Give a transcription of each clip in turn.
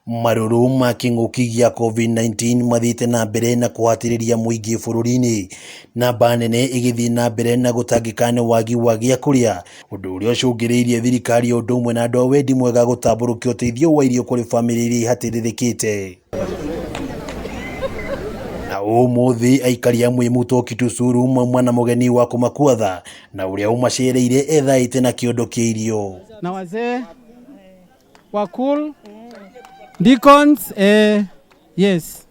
Marũrũ ma kĩng'ũki gĩa Covid-19 mathiĩte na mbere na kũhatĩrĩria mũingĩ bũrũri-inĩ, namba nene ĩgĩthiĩ na mbere na gũtangĩka nĩ wagi wa gĩa kũrĩa, ũndũ ũrĩa ũcũngĩrĩirie thirikari o ũndũ ũmwe na andũ a wendi mwega gũtambũrũkia ũteithio wa irio kũrĩ bamĩrĩ iria ihatĩrĩrĩkĩte. Na ũmũthĩ aikari a Mwimuto Kitusuru mauma na mũgeni wa kũmakuatha na ũrĩa ũmacereire ethaĩte na kĩondo kĩa irio. Na wazee wa cool deacons, yes.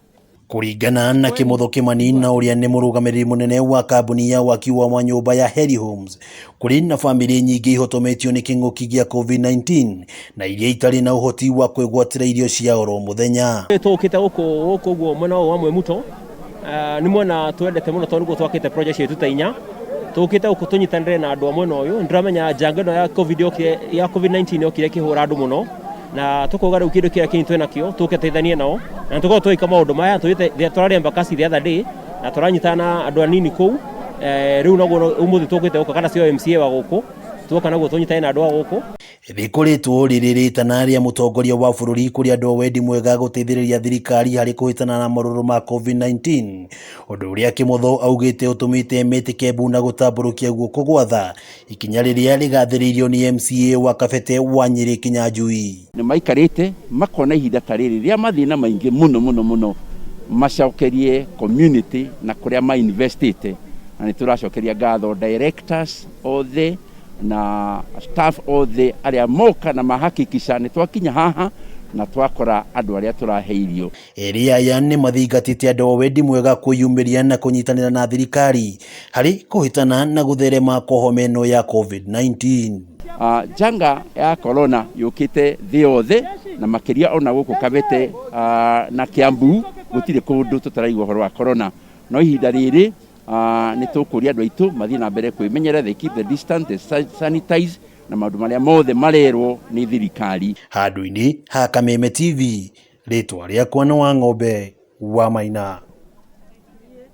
Kũringana na Kĩmotho Kĩmani na ũrĩa nĩ mũrũgamĩrĩri mũnene wa kambuni ya waki wa manyũmba ya Heri Homes, kũrĩ na bamĩrĩ nyingĩ ihotometio nĩ kĩng'ũki gĩa Covid-19 na iria itarĩ na ũhoti wa kwĩgwatĩra irio cia oro mũthenya. Tũkĩte gũkũ ũguo mwena ũyũ wa Mwemuto, nĩ mwena twendete mũno tondũ nĩguo twakĩte project citũ ta inya. Tũkĩte gũkũ tũnyitanĩre na andũ a mwena ũyũ. Nĩtũramenya njanga ĩno ya COVID yokire, ya COVID-19 yokire ĩkĩhũra andũ mũno, na tũkauga rĩu kĩndũ kĩrĩa kĩnini twĩnakĩo tũke teithanie nao, na nĩtũkoragwo tũgĩka maũndũ maya. Tũthiĩte tũrarĩ Embakasi the other day na tũranyitana na andũ anini kũu. Rĩu noguo ũmũthĩ tũkĩte gũkũ, kana cio MCA wa gũkũ, tuoka naguo tũnyitane na andũ a gũkũ. Rĩkoretwo rĩrĩ rĩtana rĩa mũtongoria wa bũrũri kũrĩ andũ a wendi mwega gũteithĩrĩria thirikari harĩ kũhĩtana na marũrũ ma Covid-19, ũndũ ũrĩa Kĩmotho augĩte ũtũmĩte metĩke mbu na gũtambũrũkia guoko gwa tha, ikinya rĩrĩa rĩgathĩrĩirio nĩ MCA wa Kabete wa Nyĩrĩ Kinyanjui. Nĩ maikarĩte makona ihinda ta rĩrĩ rĩa mathĩna maingĩ mũno mũno mũno macokerie community na kũrĩa ma investĩte, na nĩ tũracokeria ngatho directors othe na staff othe arĩa moka na mahakikisha nĩ twakinya haha na twakora andũ arĩa tũrahe irio. Erĩ aya nĩ mathingatĩte andũ a wendi mwega kwĩyumĩria na kũnyitanĩra na thirikari harĩ kũhĩtana na gũtherema kwa homa ĩno ya Covid-19. Janga ya corona yũkĩte thĩ yothe na makĩria ona gũkũ Kabete na Kiambu gũtirĩ kũndũ tũtaraigua ũhoro wa corona, no ihinda rĩrĩ nĩ tũkũria andũ aitũ mathiĩ na mbere kwĩmenyerera, they keep the distance, they sanitize na maũndũ marĩa mothe marerwo nĩ thirikari. Handũ-inĩ ha Kameme TV, rĩtwa rĩakwa nĩ Wang'ombe wa Maina.